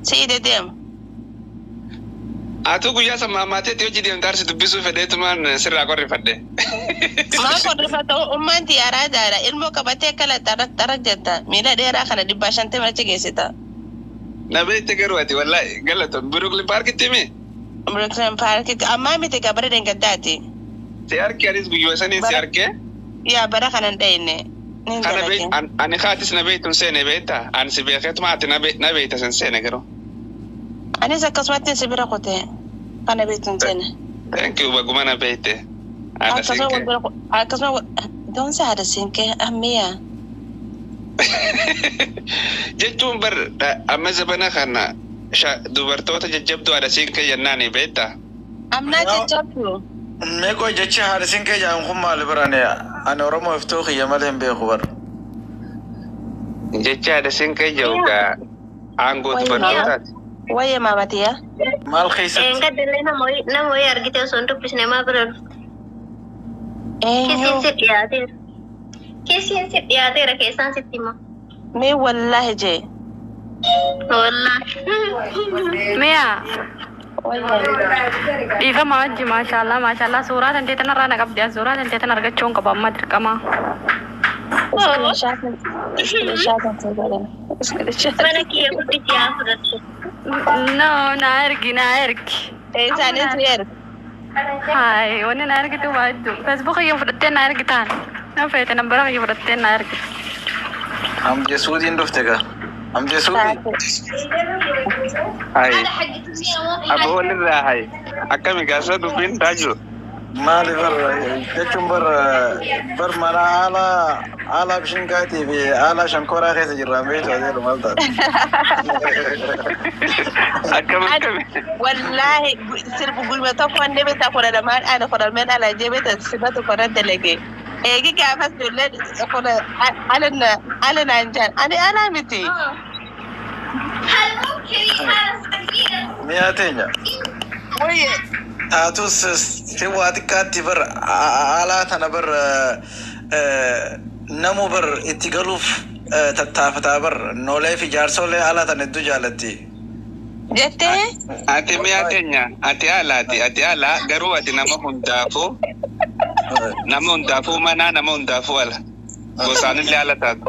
Si'ii dedeema. Atu guyyaa san maamaateetti hojii deemta arsi dubbisuu fedheetumaan sirraa qorrifadhe. Maa qorrifata ummaan xiyaaraa jaara ilmoo qabatee akkala xarak xarak jetta miila dheeraa kana 150 achi geessita. Na beekte garuu ati wallaahi galatoon Brooklyn Parkitti himi. Brooklyn Parkitti ammaa miti gaa bara deengaddaati. Si arke anis guyyoo saniin si arke. Yaa bara kanan dhayne. Nin Kana dalage. Ani kaatis na beektu hin seene beektaa? Ani si beekeetuma ati na beekta sin seene garuu. Anis akkasumatti si bira kute. Kana beektu hin seene. Thank you baguma na beekte. Haadha Akkasuma wal siinqee. bira akkasuma wal doonsa haadha siinqee ammiyaa. Jechuun bar amma zabana kana dubartoota jajjabduu haadha siinqee jennaani beektaa? Amnaa jajjabdu. Mee qoy jechi haadha siinqee jedhamu kun maali biraan ani Oromoo iftuu kiyya malee hin beeku bar. Jechi haadha siinqee jedhu gaa aangoo dubartootaati. Wayyee maamatiyaa. Maal keessatti? Gaddalee nama wayii argite osoo hin dubbisne maa bira dhufte? Eenyu? Kisiin si dhiyaateera. Kisiin si dhiyaateera keessaan sitti hima. Mee wallaahi jee. Wallaahi. Mi'a Wayyee. dhiifama wajji maashaallah maashaallah suuraa tantee tanarraa na qabdi suuraa tantee tan argachuu hin qabu amma dirqama. Screenshot godhan. Screenshot. Mana kiyya guddichi yaa fudhattu. No na ergi na ergi. Isaanis ni erga. Hai wanni na ergitu waa hedduu Facebook kiyya fudhattee na ergi taan. Na feete nambara kiyya fudhattee na ergi. Hamje suutiin dhufte gaa. Hamje suutii. Hai. Abbo walirraa hai. Akkami gaasa dubbiin taaju. Maali bar jechuun bar bar mana haala haala bishinkaatii fi haala shankooraa keessa jirra beektu adeemu maal taate. Akkam akkami. Wallaahi sirbu gulma tokko wanne beektaa 12 ana 12 ala jee beektaa sirba tokko irra dalage. Eegi gaafas ijoolleen kudha ala naan jaan ani alaa miti. Mi'a teenya. Wayyee. Taatus si waa xiqqaatti bar haalaa tana bar namu bar itti galuuf tattaafataa bar noolee fi jaarsolee haala tana hedduu jaalatti. Jettee? Ati mi'a teenya ati alaati ati alaa garuu ati nama hundaafuu nama hundaafuu manaa nama hundaafuu ala. Gosaanillee ala taatu.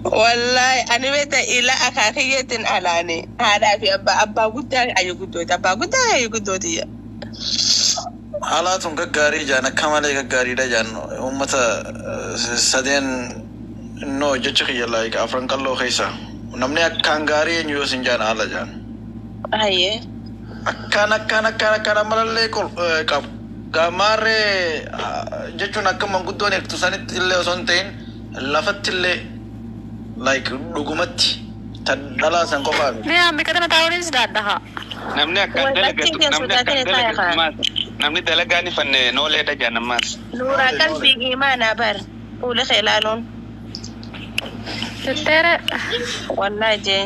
Wallaahi ani beektaa ila akaakiyyeetiin alaani haadhaa fi abbaa abbaa guddaa ayyu guddooti abbaa guddaa ayyu guddooti. Haalaa tun gaggaarii jaan akka malee gaggaariidha jaan uummata sadeen no jecha kiyya laayika afran qalloo keessa namni akkaan gaarii eenyu yoo sin jaan haala jaan. Hayyee. Akkaan akkaan akkaan akkaan amalallee qabu. Gaamaarree jechuun akka manguddoon eegtu sanitti illee osoo hin ta'in lafatti illee like dhugumatti tan dhalaa san qofaa miti. Mi'a bika tana taa'uunis daaddaha. Namni akkaan Wal dalagatu bakki namni akkaan sodaatee dalagatu taa'e maas namni dalagaa ni fanne nooleedha jaan ammaas. Nuuraa qalbii imaanaa bar fuula kee ilaaluun. Jetteere. Wallaahi jee.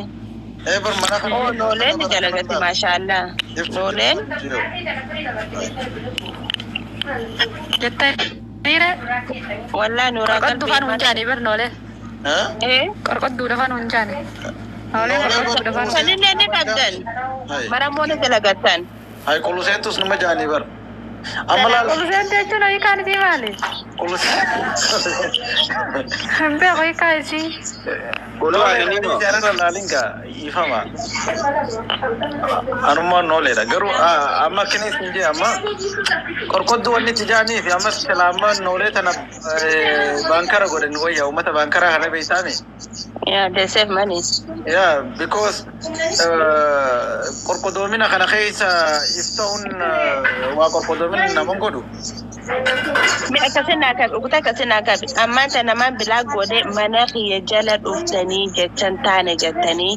Ee bar mana kana. Oo nooleen ni dalagatti maashaallah. Nooleen. Jetteere. Wallaahi nuuraa Qorqodduu qalbii faan imaanaa. hunjaani bar noolee. Ee. Qorqodduu lafaan hunjaani. Noolee qorqodduu lafaan. Sanillee ni qabdan. Maramoo ni dalagattan. Hay quluseentus nama jaanii bar. Amma laal Quluseen jechuun hiikaan isii maali? quluseen. Hin beeku hiikaa isii. Quluu ani nimo. Jaalala laalinga ifama. Anummaan nooleedha garuu amma akkinis hin jee amma qorqodduu wanni itti jaanii fi ammas sila amma noolee tana baankara godhan wayya uummata baankaraa kana beektaami. Yeah, they save money. Yeah, because qorqodoomina kana keessa ifta'uun waa qorqodoomina nama godhu. Mi akkasii naa qabi, ukuta akkasii naa qabi. Ammaan tana namaan bilaa godhe mana kiyya jala dhuftanii jechan taane jettanii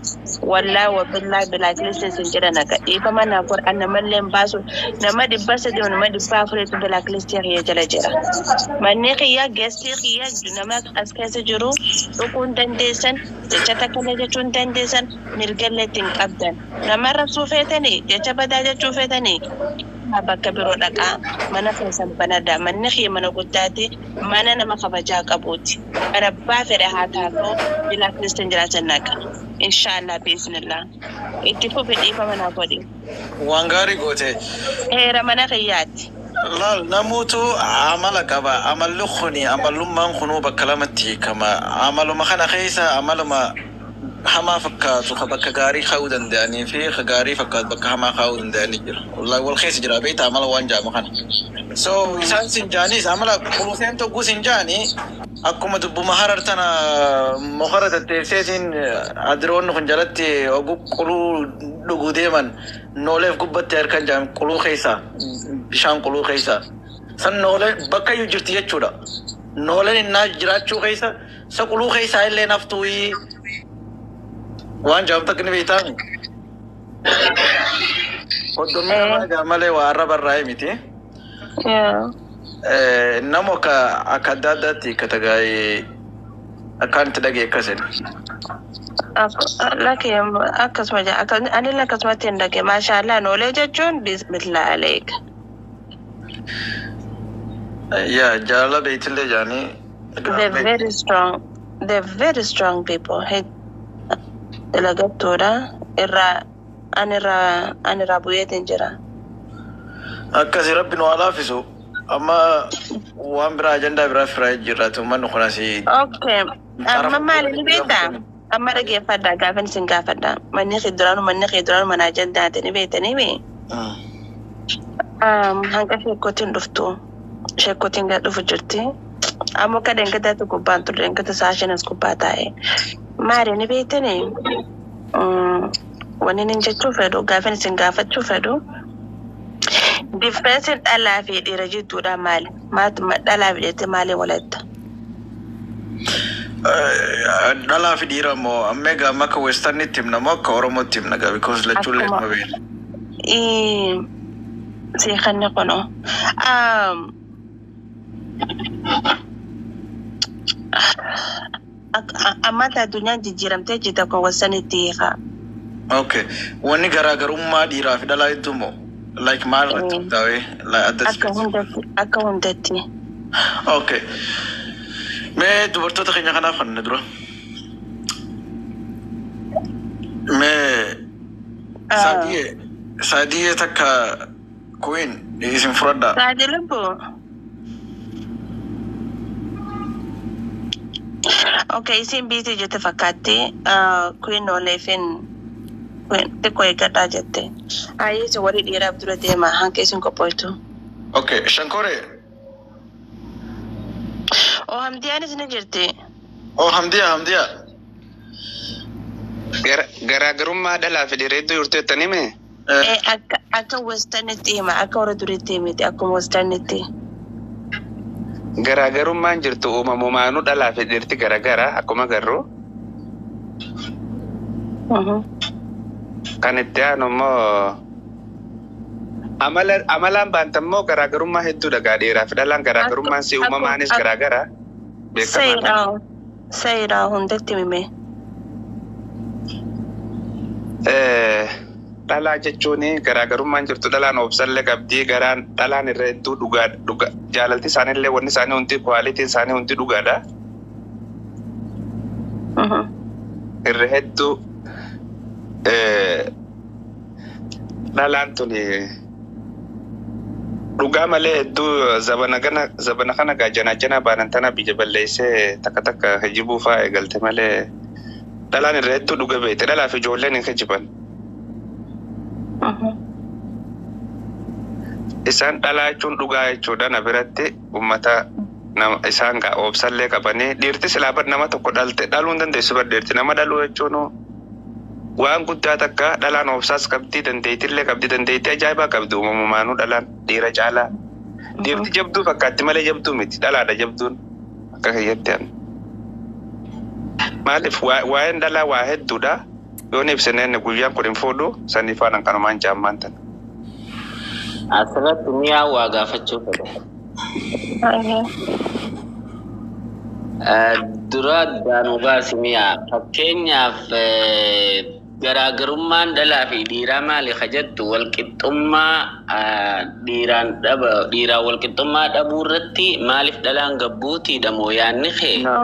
wallaahi wabillaa bilaa kilistiis hin jedhan akka dhiifama naa godha namallee hin baasu nama 300 nama 400tu bilaa kilistii kiyya jala jira. Manni kiyya geestii kiyya nama as keessa jiru dhuguu hin dandeessan jecha takkallee jechuu hin dandeessan mirgallee ittiin qabdan. Nama rabsuu feetanii jecha badaa jechuu feetanii Bakka biroo dhaqaa mana keessan banadha. Manni kee mana guddaati. Mana nama kabajaa qabuuti. Mana abbaa fedhe haa taatu bilaakilistiin jiraatan naqa. Inshaallah biiznillah. Itti fufi dhiifa manaa godhi. Waan gaarii goote. Heera mana kiyyaati. Laal namuutu amala qaba. Amalli kuni amallummaan kunuu bakka lamatti hiikama. Amaluma kana keessa amaluma hamaa fakkaatu ka bakka gaarii kaa'uu danda'anii fi ka gaarii fakkaatu bakka hamaa kaa'uu danda'anii jira. Wallahi wal keessa jira beektaa amala waan jaamu kana. So isaan sin jaanis amala kuluseen tokko sin jaanii akkuma dubbuma harar tana mokora tetteesseetiin adiroonni kun jalatti ogu quluu dhuguu deeman nooleef gubbatti harkan jaam quluu keessa bishaan quluu keessa san noolee bakka iyyuu jirti jechuudha. Nooleen innaa jiraachuu keessa sa quluu keessaa illee naftuu waan jaam takka ni beektaami. Hoddommii namaa egaa malee waa arraba irraa miti. Nama akka adda addaatti hiikkata gaa'ee akkaan itti dhagee akkasin. Laki akkasuma jaa anillee akkasumatti hin dhage maashaallah noolee jechuun bismillah aleek. Yaa jaalala beektillee jaanii. They're very strong. They're very strong people. Dalagattuudha. Irraa ani irraa ani irraa bu'eetiin jira. Akkasi rabbi nu haa laafisu. Amma waan biraa ajandaa biraa firaa jirraatu uummanni kun asii. Okay. Amma maali ni beektaa? Amma dhageeffadhaa gaafan isin gaafadha. Manni kee duraanu mana ajandaati ni beektanii bee? Hanga sheekootiin dhuftu. Sheekootiin gad dhufu jirti. Amma akka dheengadaatti gubbaan turre dheengada sa'a shanas gubbaa taa'e. Maali ni beektanii? Wanni inni jechuu fedhu gaafan isin gaafachuu fedhu. Differensiin dhalaa fi dhiira jidduudha maali? Maaltu dhalaa fi dhiirti maaliin walatta? Dhalaa fi dhiira immoo amma egaa amma akka westernitti himna moo akka oromootti himna gaa because lachuullee Akkuma nama beekna. Seeqanni kunoo. Amma addunyaan jijjiiramtee jirti akka westernitti hiikaa. Okay. Wanni garaagarummaa dhiiraa fi dhalaa hedduu moo like maal irratti hundaa'ee like adda Akka hundatti akka hundatti. Okay. Mee dubartoota keenya kanaaf kan dura. Mee Saadiyee takka Queen isin fudhadhaa. Saadi lubbu. Okay, isin biitii jette fakkaatti. Queen ooleefin Queen xiqqoo eeggadhaa jette. Ayyee isin warri dhiiraaf dura deema hanqa isin qophooytu. Okay, Shankore. Oo Hamdiyaanis ni jirti. Oh, Hamdiya, Hamdiya. Garaagarummaa dhalaa fi dhiira hedduu jirtu jettanii mee? Akka westernitti hima akka warra duriitti miti akkuma westernitti. Garaagarummaan jirtu uumamumaanuu dhalaa fi dhiirti garagara akkuma agarru. Kan itti aanu immoo amalaan baanta immoo garaagarummaa hedduudha gaa dhiiraa fi dhalaan garaagarummaan si uumamaanis garaagara beekamaadha. Seeraa seeraa hundatti hime. Dhalaa jechuun garaagarummaan jirtu dhalaan obsallee qabdii garaan dhalaan irra hedduu dhugaa dhuga jaalalti isaaniillee wanni isaanii hundi kwaalitiin isaanii hundi dhugaadha. Irra hedduu dhalaan tuni dhugaa malee hedduu zabana kana gaa janaa janaa baanan tana biyya balleessee takka takka hijibuu fa'aa eegalte malee dhalaan irra hedduu dhuga beekte dhalaa fi ijoolleen hin hijiban. Isaan dhalaa jechuun dhugaa jechuudha na biratti ummata nama isaan gaa obsallee qabanii dhiirti silaa bar nama tokko dhalte dhaluu hin dandeessu bar dhiirti nama dhaluu jechuun waan guddaa takka dhalaan obsaas qabdii dandeettillee qabdi dandeettii ajaa'ibaa qabdi uumamumaanuu dhalaan dhiira caalaa. Dhiirti jabduu fakkaatti malee jabduu miti dhalaadha jabduun akka kiyyatti ani. Maaliif waa'een dhalaa waa hedduudha yoon ibsineen guyyaan kun hin fuudhu sanii faana kanumaan jaammaan tana. Asirratti mi'a waa gaafachuu fedha. Dura daanuu baasi mi'a. Fakkeenyaaf Garaagarummaan dhalaa fi dhiiraa maali ka jettu walqixxummaa dhiiraan dhaba dhiiraan walqixxummaa dhabuu irratti maaliif dhalaan gabbuutiidha moo yaanni kee? No,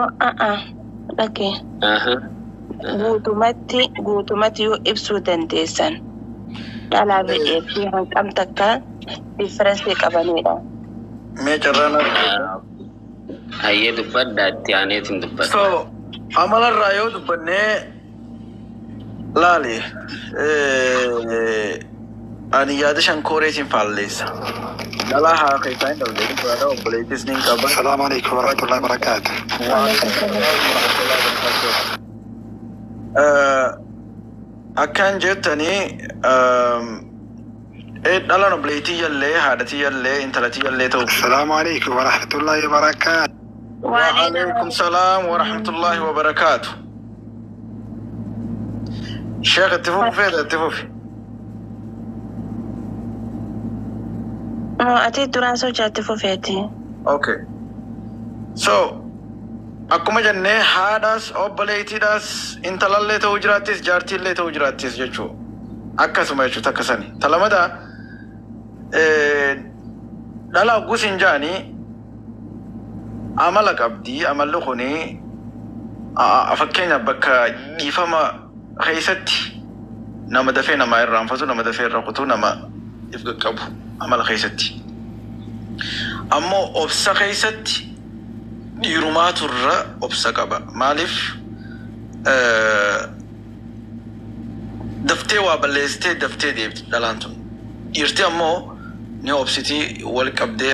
dhagee. Guutumatti guutumatti yoo ibsuu dandeessan dhalaa fi dhiirri hanqam takka difference qabanidha. Mee carraan Hayyee, dubbadhaa, itti aaneetiin dubbadha. So amalarraa yoo dubbannee laali, ani yaada shankooreetiin faalleessa. Dhalaa haa keessaa hin dhabde dhugaadha, obboleettis ni qaba. السلام عليكم ورحمة الله وبركاته. Akkaan jettanii dhalaan obboleettii jallee, haadhatii jallee, intalatii jallee ta'u. السلام عليكم ورحمة الله وبركاته. وعليكم السلام ورحمة الله وبركاته. Sheekh, itti fufu feeta, itti fufi. No, ati duraan sochaatti fufeeti. Okay. So, akkuma jennee haadhaas, obboleettiidhaas, intalallee ta'uu jiraattis, jaartiillee ta'uu jiraattis jechuudha. Akkasuma jechuudha takka sani. Talamada dhala hoggus hin jaanii amala qabdi. Amalli kuni fakkeenyaaf bakka dhiifama keessatti nama dafee namaa irraanfatu, nama dafee irra kutu, nama if qaqqabu amala keessatti. Ammoo obsa keessatti dhiirumaatu irra obsa qaba. Maaliif daftee waa balleessitee daftee deebiti dhalaan tun. Dhiirti ammoo ni obsitii, wal qabdee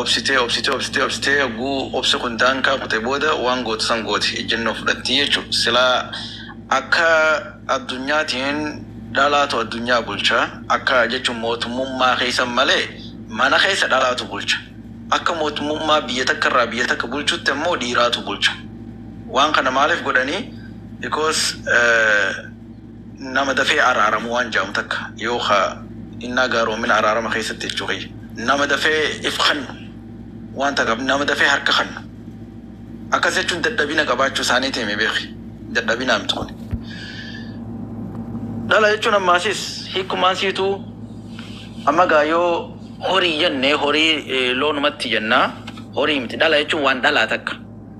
obsitee obsitee obsitee obsitee, hogguu obsi kun daankaa kute booda waan gootu san gooti, ejjennoo fudhatti jechuudha. Silaa akka addunyaatiin dhalaatu addunyaa bulcha, akka jechuun mootummaa keessa malee mana keessa dhalaatu bulcha. Akka mootummaa biyya takka irraa biyya takka bulchutti ammoo dhiiraatu bulcha. Waan kana maaliif godhanii? Because nama dafee araaramu waan jedhamu takka yoo ka innaa gaaromina araarama keessatti jechuu kiyya. Nama dafee if kannu waan takka, nama dafee harka kannu. Akkas jechuun dadhabina qabaachuu isaanii hime beeki. Dadhabina miti kuni. Dhala jechuun ammaasis hiikumaan siituu amma gaa yoo horii jennee horii loonumatti jennaa, horii miti, dhala jechuun waan dhalaa takka.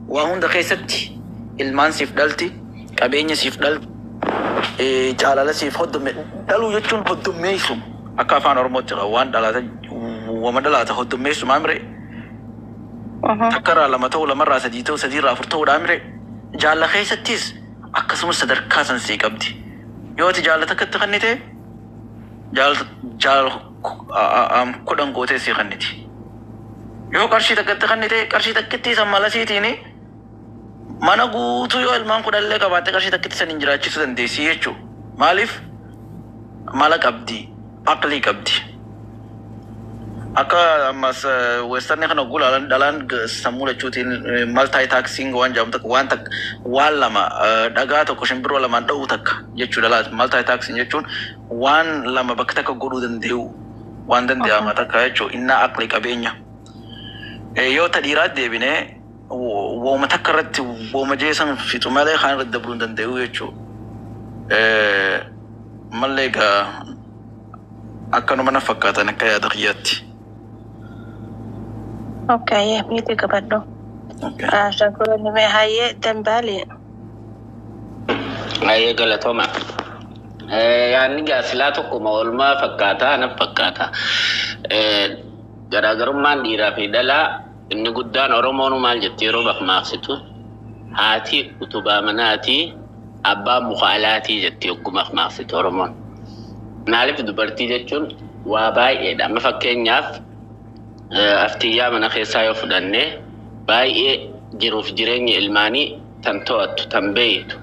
Waa hunda keessatti ilmaan siif dhalti, qabeenya siif dhalti, jaalala siif hoddomme. Dhaluu jechuun hoddommeessu akka afaan Oromootti qaba waan dhalaata, wama dhalaata hoddommeessu maamire. Takkarraa lama ta'u, lamarraa sadii ta'u, sadiirraa afur ta'uudhaa mire. Jaalla keessattis akkasumas sadarkaa san sii qabdi. Yoo ati jaalla takkatti kannite, jaal 10 gootee sii kanniti. Yoo qarshii takkatti kannite, qarshii takkitti san malasiitiin mana guutuu yoo ilmaan 10llee qabaatte qarshii takkitti san hin jiraachisuu dandeessi jechuudha. Maaliif? Mala qabdi, aqlii qabdi. Akka ammas western kana gulaalan dhalaan sammuu lachuutiin multitasking waan jedhamu takka, waan takka, waan lama dhagaa tokko shimbirroo lamaan dha'uu takka jechuu dhalaati. Multitasking jechuun waan lama bakka takka godhuu danda'u, waan danda'ama takka jechuu, innaa aqlii qabeenya. Yoo ta dhiiraatti deebinee wooma takka irratti wooma jeesan fixu malee kaan irratti dabaluu hin danda'u jechuu. Mallee egaa akkanuma na fakkaatan akka yaada kiyyaatti. Okay, miti qabadhu. Shankura mee hayyee dambaali. Hayyee, galatooma. Yaanni gaasilaa tokkuma oolmaa fakkaataa na fakkaata. Garaagarummaan dhiiraa fi dhalaa inni guddaan, Oromoon maal jetti yeroo bakmaaqsitu? Haati utubaa manaatii, abbaan muka alaatii jetti yogguu makmaaqsitu Oromoon. Maaliif? Dubartii jechuun waa baay'eedha. Amma fakkeenyaaf aftiyyaa mana keessaa yoo fudhanne, baay'ee jiruuf jireenya ilmaanii tan to'attu, tan beeytu,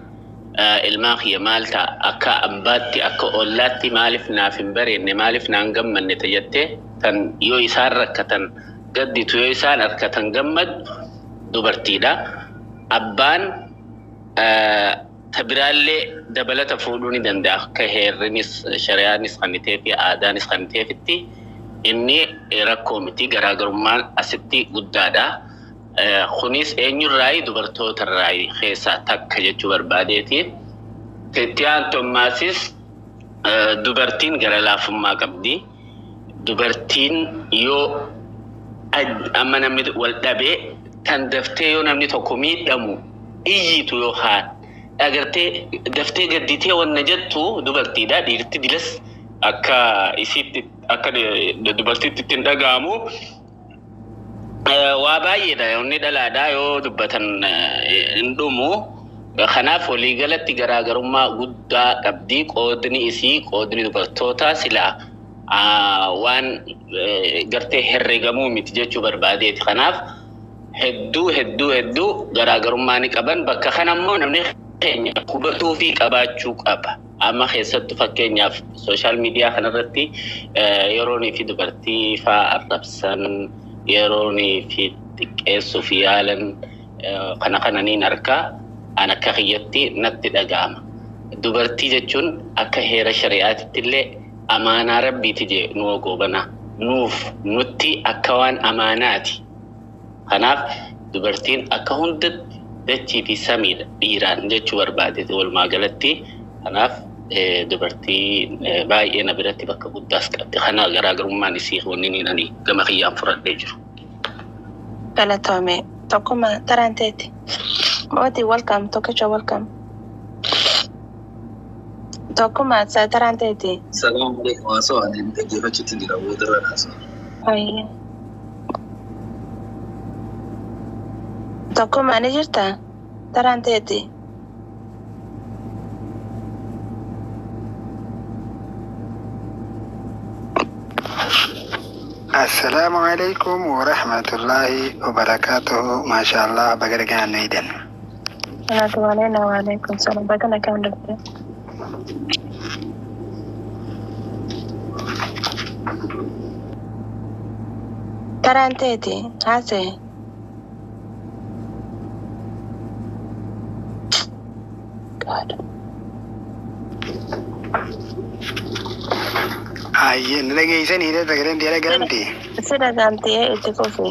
ilmaan kiyya maal ta'a, akka abbaatti akka ollaatti maaliif naaf hin bareenne, maaliif naan gammanne jettee tan yoo isaan rakkatan gadditu, yoo isaan harkatan gammaddu dubartiidha. Abbaan ta biraallee dabalata fuudhuu ni danda'a, akka heerrinis shari'aanis kan ta'ee fi aadaanis kan ta'eefitti inni rakkoo miti, garaagarummaan asitti guddaadha. Kunis eenyurraayi? Dubartootarraayi keessaa takka jechuu barbaadeeti. Itti Tommaasis dubartiin gara laafummaa qabdi. Dubartiin yoo amma namni wal dhabee tan daftee yoo namni tokko miidhamu iyyitu yookaan agartee daftee gadditee wanna jettu dubartiidha. Dhiirti dilas akka isiitti akka dubartiitti ittiin dhaga'amu. Waa baay'eedha. Inni dhalaadha yoo dubbatan hin dhumu. Kanaaf waliigalatti garaagarummaa guddaa qabdi. Qoodni isii qoodni dubartootaa silaa waan gartee herreegamuu miti jechuu barbaadeeti. Kanaaf hedduu hedduu hedduu garaagarummaa ni qaban. Bakka kana immoo namni keenya hubatuu fi qabaachuu qaba. Amma keessattuu fakkeenyaaf sooshaal miidiyaa kanarratti yeroonii fi dubartii fa'aa arrabsan, yeroonii fi xiqqeessuuf yaalan kana kana niin argaa. An akka kiyyatti natti dhaga'ama. Dubartii jechuun akka heera shari'aatitti illee amaanaa rabbiiti jee nu goobana. Nuuf nutti akka waan amaanaati. Kanaaf dubartiin akka hundatti dachii fi samiidha dhiiraan jechuu barbaadeeti walumaa galatti. Kanaaf dubartii baay'ee na biratti bakka guddaas qabdi. Kana garaagarummaan isii wanni niin ani gama kiyyaan fudhadhee jiru. Galatoome. Tokkuma taraan teeti. Mootii welcome. Tokkicha welcome. Tokkuma taraan teeti. Salaam alaikum. Haasawaa ani dhaggeeffachuutti jira. Boodarra haasawaa. Ayye. Tokkuma ni jirta? Taraan teeti. السلام عليكم ورحمة الله وبركاته. ما شاء الله بقرقان نيدن. Salaatu waleena waalaikum salaam. Baga nagaan dhufte. Taraan teeti. Haasee. God. Hayyee, na dhageessanii dha sagaleen dhiyaa dhagahamti. Si dhagahamtee, itti fufi.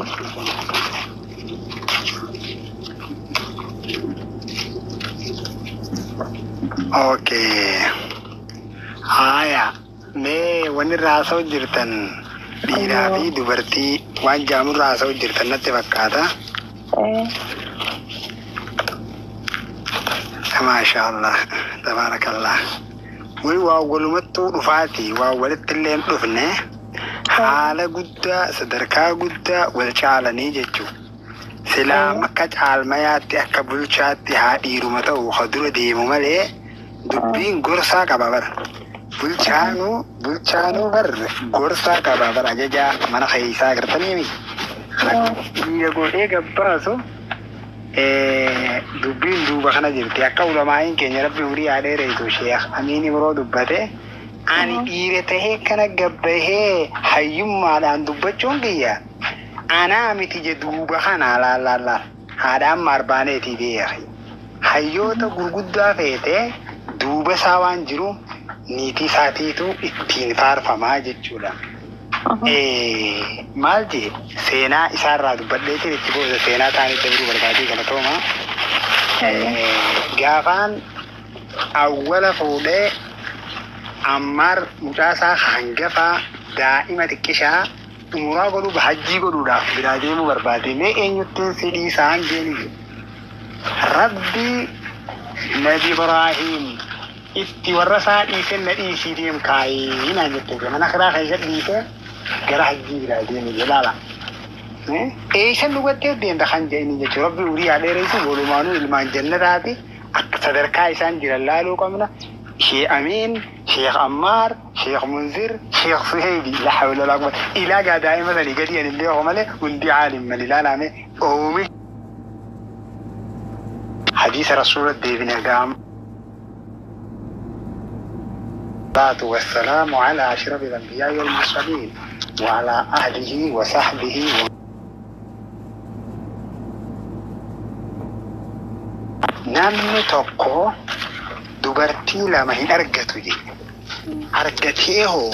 Okay. Haaya, mee wanni irraa haasa'u jirtan dhiiraa fi dubartii waan jaamurraa haasa'u jirtan natti fakkaata. Maasha Allah, tabaarakallah. Wani waa walumattuu dhufaati, waa walitti illee hin dhufne, haala guddaa sadarkaa guddaa wal caalanii jechuudha. Silaa akka caalmayaatti akka bulchaatti haa dhiiruma ta'u ha dura deemu malee dubbiin gorsaa qaba bara. Bulchaanuu bar gorsaa qaba bara, ajajaa mana keessaa agartanii miti. Dhiira godhee gabbaasu dubbiin duuba kana jirti. Akka ulamaa'iin keenya, rabbi umurii haa dheereessu, Sheekh Amiin Ibroo dubbate, ani dhiira tahee kana gabbahee hayyummaadhaan dubbachuun kiyya anaa miti je. Duuba kana laal haadha amma arbaaneetii beeki, hayyoota gurguddaa feete duuba isaa waan jiru niitii isaatiitu ittiin faarfamaa jechuudha. Maal jee, seenaa isaarraa dubbadheetiin itti booda seenaa ta'anii dabruu barbaadee. Galatooma. Gaafaan awwala fuudhee Ammaar mucaasaa hangafaa daa'ima xiqqishaa umuraa godhuu hajjii godhuudhaaf biraa deemuu barbaade, mee eenyuttiin si dhiisaan jeeni. Rabbi Nabi Ibraahim itti warra isaa dhiisee na dhiisii deem kaayee naan jette, mana kiraa keessa dhiisee gara hajjii biraa deeme jedhaala. Eessan dhugattee deemta kan jedhanii jechuudha. Rabbi umurii haa dheeressu, walumaanuu ilmaan jannataati. Akka sadarkaa isaan jiran laaluu qabna. Sheekh Amiin, Sheekh Ammaar, Sheekh Munzir, Sheekh Suheebi, la hawla wala quwwata ilaa gaa daa'ima sanii gadi ani illee hoo malee hundi caalim mali ilaalame oomish hadiisa rasuula deebine gaam. الصلاة والسلام على أشرف الأنبياء والمرسلين وعلى أهله وصحبه. Namni tokko dubartii lama hin argatu jedhe. Argatee hoo